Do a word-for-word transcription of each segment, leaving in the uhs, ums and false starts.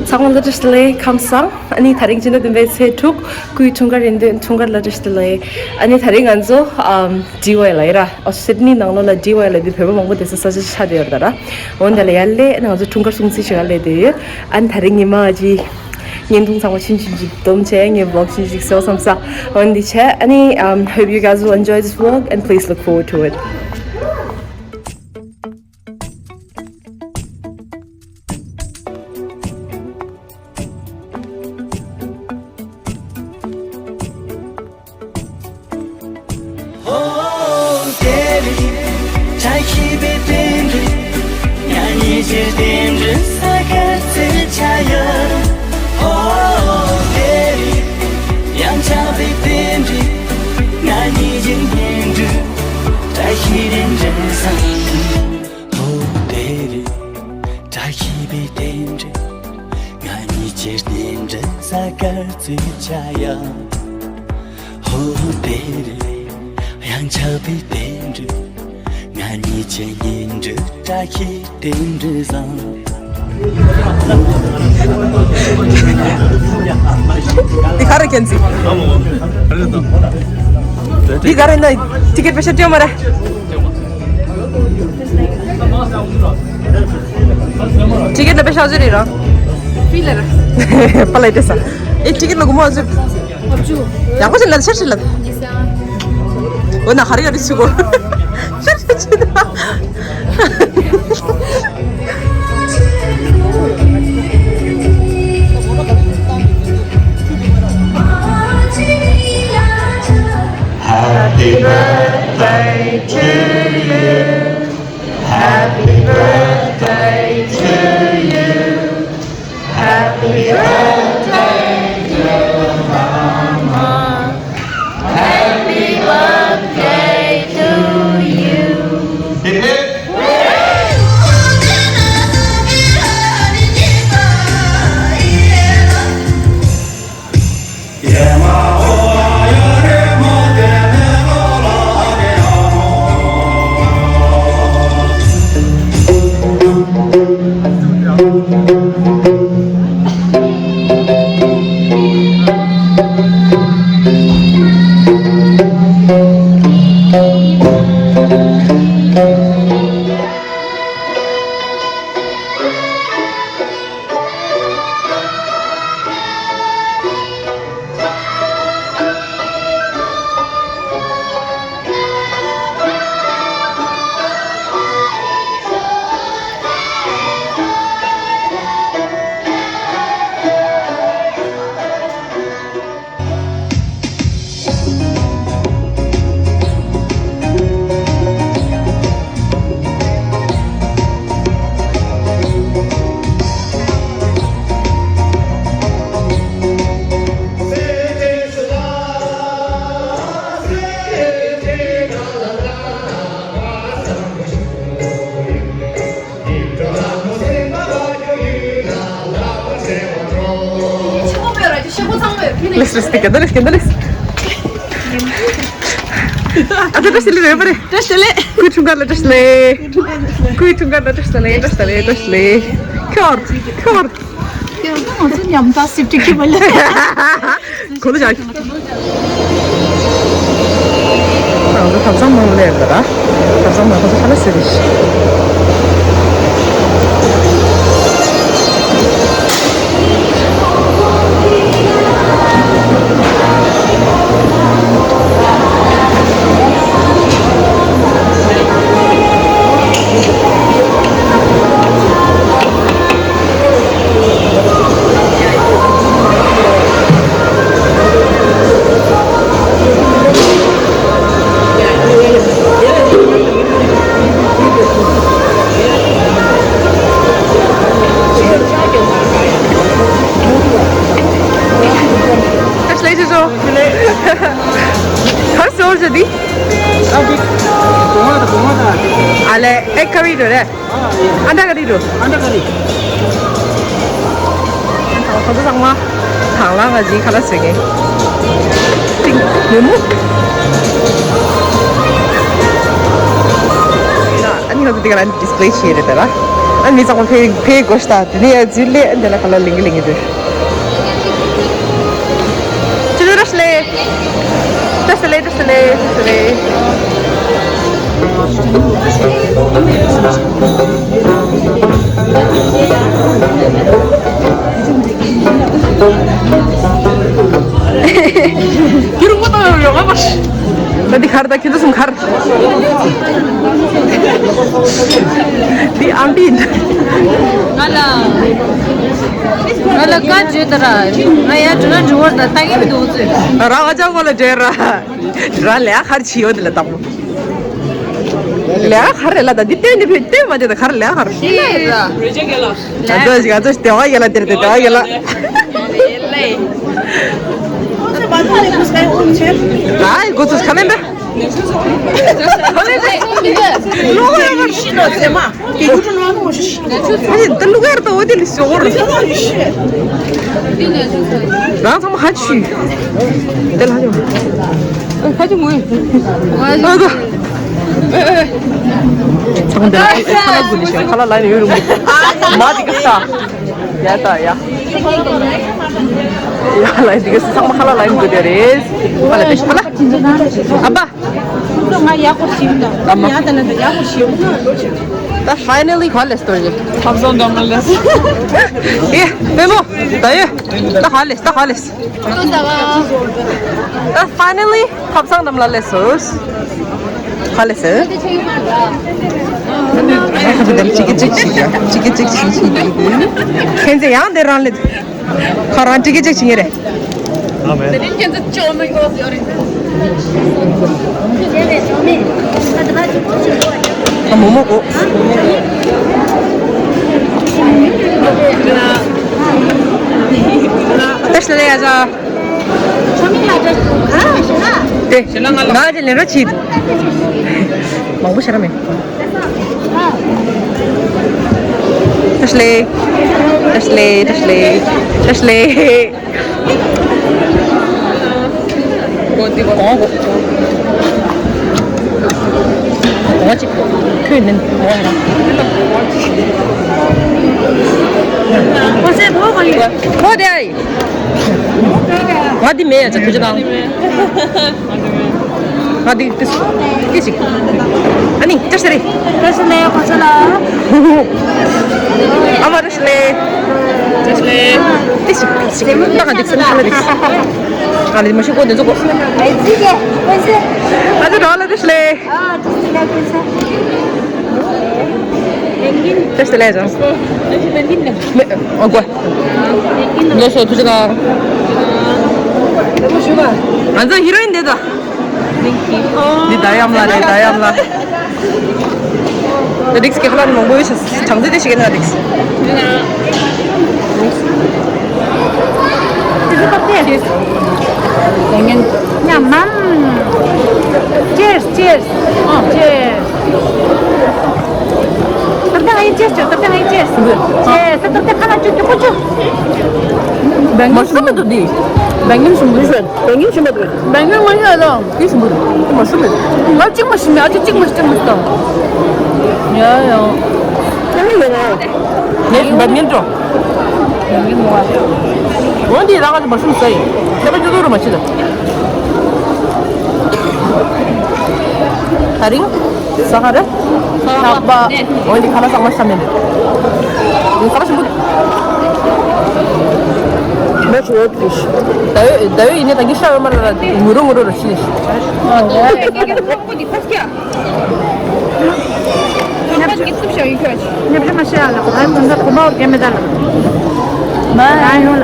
ཚང་མ་ལ་བཀྲ་ཤིས་བདེ་ལེགས། ཁམས་བཟང་། ཨ་ནི་དེ་རིང་སྤྱི་ཟླ་བདུན་པའི་ཚེས་དྲུག་སྐུའི་འཁྲུངས་སྐར་ཡིན་དུས་འཁྲུངས་སྐར་ལ་བཀྲ་ཤིས་བདེ་ལེགས། ཨ་ནི་དེ་རིང་ང་ཚོ་ཨམ་ཌི་ཝའི་ལ་ཡིན་ར། ཨོ་སིད་ནི་ནང་ལོགས་ལ་ཌི་ཝའི་ལ་དུས་བོད་པ་མང་པོ་དེ་ས་ས་ཆ་ཆ་དེ་ཡོད་ར། འོན་ཏེ་ལ་ཡར་ལས་ང་ཚོ་འཁྲུངས་སྐར་སྲུང་བརྩི་བྱེད་ག་ལས་དེ་ཡོད། ཨ་ནི་དེ་རིང་ཉི་མ་ཨ་ཅི་བརྙན་ཐུང་ཚང་མ་ཆུན་ཆུན་ཅིག་སྡོམ་བྱས། ངས་ཝི་ལོག་ཆུན་ཅིག་བཟོ་བསམ་ས། འོན་ཏེ་བྱས། ཨ་ནི་ཨམ་hope you guys will enjoy this vlog and please look forward to it. ཧོ་དེ་རེད། བཀྲ་ཤིས་པའི་རྟེན་འབྲེལ། ང་གཉིས་ཀྱི་རྟེན་འབྲེལ་གཟའ་སྐར་རྩི་ཆ་ཡ། ཧོ་དེ་རེད། ཡང་ཆགས་པའི་རྟེན་འབྲེལ། ང་གཉིས་ཀྱི་གཉེན་འབྲེལ་བཀྲ་ཤིས་རྟེན་འབྲེལ་བཟང་། འདི་ག་རེ་ཁྱེད་ཚིག་འདི་ག་རེ་ན་ཊི་ཀེ་ཊི་པེ་ཤ་སྤྲད་མ་རེད། ཊི་ཀེ་ཊི་ལ་པེ་ཤ་ཟེར་རེད་ར། ཕི་ལ་ར། པ་ལ་ཏེ་ས། ཨེ་ཊི་ཀེ་ཊི་ལ་གོ་མོ་ཨ་ཟུ། ཡག་པོ་ཞིག་ལ་ཤར་ཞིག་ལ། འོ་ན་ཧ་རི་ཧ་རི་སུ་གོ། ཤར་ཤར་ཅི་ད། Happy birthday to you. Happy birthday to you. Happy birthday to Mama. Happy birthday to you. Hip hip. ལིས་ལིས་ཏི་ཀ་ད་ལིས་ཀ་ད་ལིས། ཨ་ད་བཀྲ་ཤིས་བདེ་ལེགས་རེད་པ་རེད། བཀྲ་ཤིས་བདེ་ལེགས། སྐུའི་འཁྲུངས་སྐར་ལ་བཀྲ་ཤིས་བདེ་ལེགས། སྐུའི་འཁྲུངས་སྐར་ལ་བཀྲ་ཤིས་བདེ་ལེགས། བཀྲ་ཤིས་བདེ་ལེགས། བཀྲ་ཤིས་བདེ་ལེགས། ཁྱོར་ཁྱོར། ཁྱོད་ང་ཚོ་ཉམ་ཐག་སིབ་ཀྲིག་གི་མ་ལ། གོ་ལ་བཞག་ང་ཚོ་ཐབ་ཚང་ནང་སླེབས་ལ་ར། ཐབ་ཚང་ནང་ཁོ་ཚོ་ཁ་ལག་ཟས་རེད། Congratulations. གར་སོར་ཇ་དི། ཨ་ལེ་ཨེ་ཀ་རི་རེད། ཨན་ཌ་ཀ་རི་རུ། ཨན་ཌ་ཀ་རི། ཁོ་ཚོ་ཚང་མ་དང་བླངས་ང་ཅིག་ཁ་ལག་ཟས་ངེས། ཏིང་མོ་མོ། ཨ་ནི་ཁོ་ཚོ་འདི་ག་ལ་ཌིས་པི་ལེ་བྱས་རེད་ད་ར། ཨ་མི་ཚང་མ་ཕེ་ཕེ་གོ་ཤ་ད་དེ་ནས་ཡ་འཛུལ་ལེ་ཨ་འདི་ལ་ག་ལ་ལིང་གི་ལིང་གི་དེ། ཅི་ལེ་ར་ཤ་ལེ། ཏ་ཤ་ལེ་ཏ་ཤ་ལེ་ཏ་ཤ་ལེ། ད་འདི་གར་ད་ཁྱེད་ཚོ་གསུམ་གར། འདི་ཨམ་པི་འདི། ང་ལ་ང་ལ་བཀའ་བརྗོད་ད་ར། ང་ཡར་འགྲོ་ན་འགྲོ་བར་ད་ལྟ་གི་མི་འདུག་ཚོད། ར་བ་ཅག་ངོ་ལ་འདྲེ་ར། ར་ལས་ཨ་གར་ཆི་ཡོད་འདི་ལ་བཏང་། ལས་ཨ་གར་རེ་ལ་ད་འདི་སྟོན་འདི་ཕུད་སྟོན་མ་འདི་ད་གར་ལས་ཨ་གར། ཤེས་ར། ང་ཚོ་ང་ཚོ་དེ་བ་ཡེ་ལ་དེར་དེ་དེ་བ་ཡེ་ལ། ཨ་ཡི་གོ་ཚོད་ཁ་ལེན་པ། ཁ་ལེན་པ། ལོ་ཡ་མ་ཤི་ནོ་ཚེ་མ། ཨ་ནི་ད་ལུག་ཡར་ད་འོ་དེ་ལི་ཤོར། རང་ཚང་མ་ཧ་ཆུ། དེ་ལ་ཧ་ཆུ། ཧ་ཆུ་མོ། ཨ་ད། ཚང་མ་དེ་ལ་ཁ་ལག་དགུ་ལི་ཤོར་ཁ་ལག་ལ་ནི་ཡོད་རུང་། མ་དེ་ག་ས། ཡ་ད་ཡ། ཡ་ལ་དེ་ག་ས་ཚང་མ་ཁ་ལག་ལ་ནི་དགུ་དེ་རེད། ཁ་ལག་དེ་ཤ་ལ། ཨ་པ། ང་ཡག་པོ་ཞིག་དང་ཨ་མ། ཡག་དང་ལ་དང་ཡག་པོ་ཞིག་ད་finally་ག་ལས་སྟོར་ཡོད། ཐབ་ཚང་འདམ་ལ་ལས། ཨེ་པེ་མོ། ད་ཡོད། ད་ག་ལས་ད་ག་ལས། ད་finally་ཐབ་ཚང་འདམ་ལ་ལས་སོ། ག་ལས་སོ། ཅིག་ཅིག་ཅིག་ཅིག་ཅིག་ཅིག་ཁྱེད་ཚེ་ཡང་འདི་རང་ལས། ཁ་རང་ཀྲིག་ཀི་ཅིག་བྱེད་ངེས་རེད། ཨ་མོ་མོ་གོ། ཏེ་ཤ་ལེ་ཡ་ཟ། ཏེ། ང་ཅི་ལེན་རོ་ཆིད། མང་པོ་ཤ་ར་མེད། ཏེ་ཤ་ལེ། ཏེ་ཤ་ལེ་ཏེ་ཤ་ལེ། ཏེ་ཤ་ལེ། གོང་གོ། གོང་ཅིག་ཁོས་ནན་གོང་ཡང་། ཁོ་ཚེ་ཕོ་གང་ཡོད། ཕོ་དེ་ཨ་ཡི། ང་འདི་མེད་ཡ་ཅག་ཐུགས་རྗེ་གནང་། ང་འདི་ཏིས་ཏིས་ཞིག་ཨ་ནི་ཏིས་རེད། ཏིས་ནས་ཁོ་ཚོ་ལ། ཨ་མ་རེད་ལེ། ཏིས་ལེ། ཏིས་ཏིས་ད་ང་འདི་ཚོ་ལ་ཏིས། ང་ལི་མ་ཤི་གོ་འདི་ཚོ་གོ། ཨ་ཙི་གེ་ཨ་ཙི་རོ་ལ་ཏིས་ལེ། ཏིས་ལེ་ཛོ། ཨ་གོ། ལོ་སོ་ཐུ་ཅི་ག། ང་ཚོ་ཧི་རོ་ཡིན་འདི་ད། འདི་ད་ཡམ་ལ་རེད་ད་ཡམ་ལ། ད་རིགས་ཀྱི་ཁ་ལག་མང་པོ་ཡོད་ཤག་གྲངས་ཚད་དེ་ཞིག་ཡིན་ན་རིགས། ཉམས་མམ། Cheers, cheers. Cheers. ད་ལྟ་ང་ཡི་ཅེས་བྱོས། ད་ལྟ་ང་ཡི་ཅེས་བྱོས། ད་ལྟ་ཁ་ལག་བཅུ་དྲུག་པོ་བཅུ། མ་སུ་མི་འདུག་འདི། བེང་ཉམས་ཞིམ་པོ་འདུག་བེང་ཉམས་ཞིམ་པོ་འདུག་བེང་ཉམས་མ་ཤ་དང་། དེ་ཞིམ་པོ་འདུག་མ་སུ་མི་འདུག་ང་གཅིག་མ་ཞིམ་མེད། ཨ་ཅེ་གཅིག་མ་ཞིམ་མ་ཞིམ་ཡ་ཡ། ངས་བེང་ཉམས་འགྲོ། འོན་ཏེ་རང་ག་ཅིག་མ་ཤུམ་ཟ་ཡིན། ཁྱེད་པ་ཅུ་ཏུ་རུ་མ་ཤི་ལ། ད་རིང་ས་ཧ་རེ། ཁ་པ། འོན་ཏེ་ཁ་ལག་ཚང་མ་ཤ་མེད་རེད། ས་ཧ་ཞིམ་པོ། མོ་ཆུ་བོ་ཕུ་ཤི། ད་ཡོད་ད་ཡོད་ཡིན་ནའི་ད་གི་ཤ་ཡོད་མ་རེད་ལ་ངུ་རུ་ངུ་རུ་རུ་ཤི་ཤི། ཉབ་ཆ་མ་བཤད་ཡ་ལ་ཁོ་རང་ཚོ་གོམ་པ་བརྒྱབ་མེད་ད་ལ། ང་རང་ཡོང་ལ།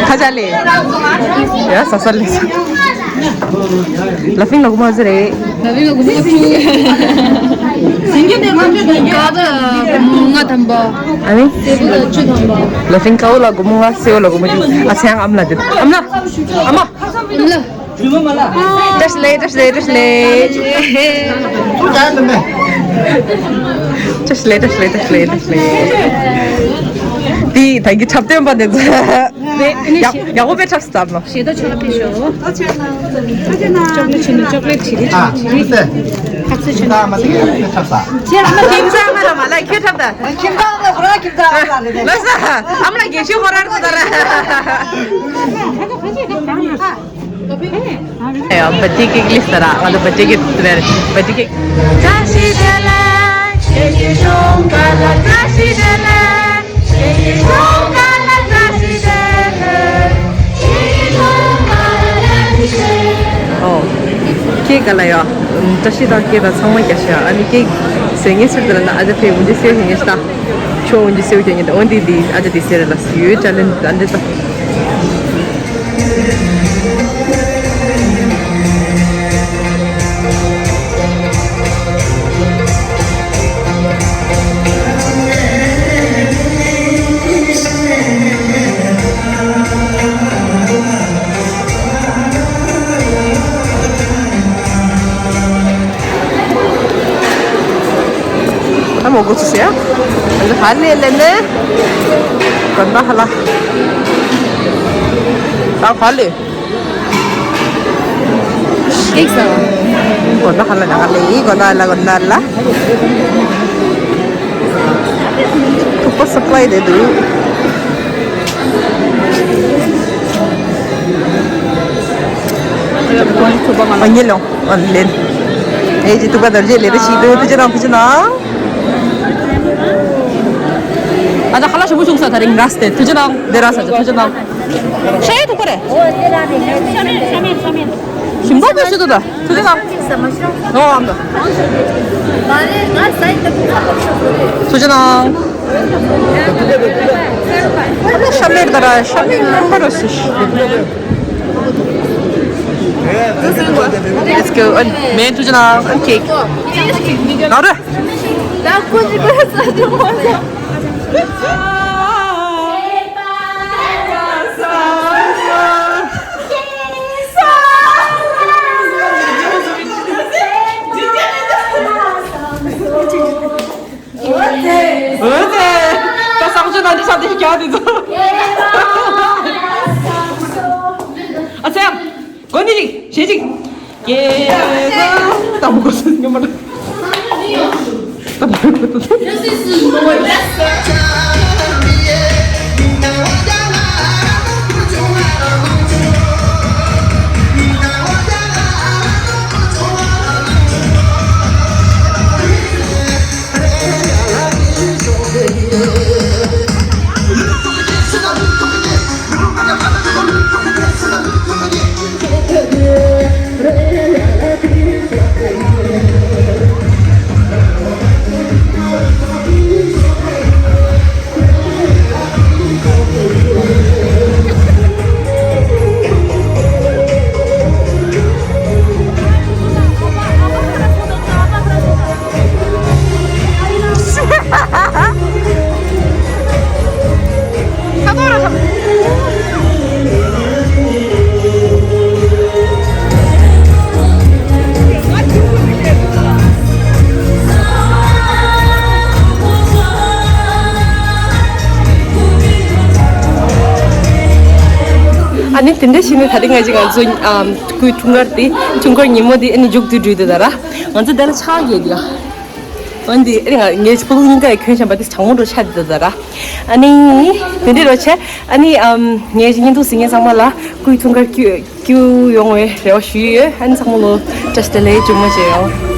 ཁ་ཆ་ལེ། ཡ་ས་ས་ལེ་ས། ལ་ཕིང་ལ་གུ་མ་ཟེར་རེད། ལ་ཕིང་ལ་གུ་མ་བཅུ། སེང་གེ་དེ་ལ་ཕིང་ག་ད་གུ་མ་ལྔ་ཐམ་པ། ཨ་ནི། སེ་བུ་ལ་བཅུ་ཐམ་པ། ལ་ཕིང་ཀའོ་ལ་གུ་མ་ལྔ་སེ་བུ་ལ་གུ་མ་བཅུ། ཨ་ཚང་ཨམ་ལ་དེ་ཨམ་ལ། ཨམ་ལ། ཨམ་ལ། བཀྲ་ཤིས་བདེ་ལེགས། བཀྲ་ཤིས་བདེ་ལེགས། བཀྲ་ཤིས་བདེ་ལེགས། བཀྲ་ཤིས་བདེ་ལེགས། བཀྲ་ཤིས་བདེ་ལེགས། དེ་ད་གི་འཁྲབ་སྟོན་པ་དེ་ཚོ། ཡག་ཡག་པོ་དཔེ་འཁྲབ་སྟབས་ལོ། ཞེ་ད་ཆོག་པའི་ཞོ། ཅོག་ལེ་ཊི་ཆི་ནི་ཅོག་ལེ་ཊི་ཆི་རི་ཆི་རི་ཆི་རི། ཁ་ཚོད་ཆི་ནི། ཁྱེད་རང་ཁྱེད་རང་ང་ར་མ་ལ་ཁྱོད་འཁྲབ་ད། ཁྱིམ་ཚང་ལ་ཁོ་རང་ཁྱིམ་ཚང་ལ་རེད། ལ་ས་ཨམ་ལ་དགེ་ཤེས་ཁོ་རང་ཁོ་ད་ར། ཨེ་ཡ་བ་ཏི་ཀེ་ལི་ས་ར། ང་ཚོ་བ་ཏི་ཀེ་རེད། བ་ཏི་ཀེ། བཀྲ་ཤིས་བདེ་ལེགས། ཁྱེད་ཀྱི་གཞུང་ག་ལ་བཀྲ་ཤིས་བདེ་ལེགས། ཁྱེད་ཀྱི་གཞུང་ག་ལ་བཀྲ་ཤིས་བདེ་ལེགས། ཁྱེད་ཀྱི་གཞུང་ག་ལ་བཀྲ་ཤིས་བདེ་ལེགས། ཨོ། ཀེག་ག་ལ་ཡ། བཀྲ་ཤིས་དང་སྐད་དང་ཚང་མ་རྒྱ་ཤ། ཨ་ནི་ཀེག་ཟོས་ངེས་ཚུལ་དེ་ལ་ན་ཨ་ཅག་ཕེ་འུན་ཇི་སེའུ་ཧེ་ངེས་ཤ་ད། ཁྱོད་འུན་ཇི་སེའུ་ཁྱེད་ངེས་ད། འོན་ཏེ་འདི་ཨ་ཅག་འདི་སེ་རེ་ལ་ཡོད་ཅ་ལེན་ཨ་འདྲ་ད། ད་མོ་གོ་ཚུ་སེ་ཡ། ཨ་ཧ་ལེ་ལེ་ནེ། གོན་པ་ཧ་ལ། ད་ཧ་ལེ། ཀེག་ཟ་བ། གོན་པ་ཧ་ལ་ན་ཧ་ལེ་ཡི་གོན་པ་ཧ་ལ་གོན་པ་ཧ་ལ། ཐུག་པ་སབ་ལའི་དེ་འདུག་ཨ་ཉེ་ལོ། ཨ་ལེན། ཨེ་ཅི་ཐུག་པ་དར་རྗེས་ལེ་རེ་ཞིག་འདུག་ཐུགས་རྗེ་གནང་། ཐུགས་རྗེ་གནང་། ཨ་ད་ཁ་ལག་ཞིམ་པོ་བྱུང་ས། ད་རིང་རས་ཏེ་ཐུགས་རྗེ་གནང་། འདི་ར་ས་ཆ་ཐུགས་རྗེ་གནང་། ཤ་ཡི་ཐུག་པ་རེད། ཞིམ་པོ་བྱུང་སོང་ད། ཐུགས་རྗེ་གནང་། ཨོ་ཨམ་ད། ཐུགས་རྗེ་གནང་། ཤ་མེད་ད་ར། ཤ་མེད་རྣམ་པ་ར་སུ་ཤི། Let's go. ཨན་མེན་ཐུགས་རྗེ་གནང་། ཨན་ཀེག་ལ་རེ། འོ་དེ། ད་བསང་མཆོད་ནང་དུ་ཆ་དེ་རྒྱག་དེ་ཚོ། ཨ་ཚེ། གོ་ནི་ཅིག་གཞས་ཅིག་ཀེ་ད་མོ་གོ་སོང་ཉོ་མ་ད། ད་མོ་གོ་སོང་། ཨ་ནི་དེ་འདྲ་བྱས་ནས་ད་རིང་ང་ཅག་ང་ཚོ་ཨམ་སྐུའི་འཁྲུངས་སྐར་དེ། འཁྲུངས་སྐར་ཉིན་མོ་དེ་ཨ་ནི་མཇུག་བསྡུ་འགྲོ་དུས་ད་ར། ང་ཚོ་དེ་ལ་ཆགས་ཡོད་ཡ། འོན་ཏེ་ཨ་ནི་ང་ངའི་སྤུ་གུ་གཉིས་ཀ་ཡི་གྱོན་བཞིན་པ་དེ་གྲང་མོ་འགྲོ་ཆགས་དེ་ད་ར། ཨ་ནི་དེ་འདྲ་རོ་ཆེ། ཨ་ནི་ཨམ་ངའི་བརྙན་ཐུང་གཟིགས་མཁན་ཚང་མ་ལ་སྐུའི་འཁྲུངས་སྐར་བསྐྱིད་བསྐྱིད་ཡོང་བའི་རེ་བ་ཞུ་ཡི་ཡོད། ཨ་ནི་ཚང་མ་ལོ་བཀྲ་ཤིས་བདེ་ལེགས་བྱུང་མ་བྱས་ཡོང་།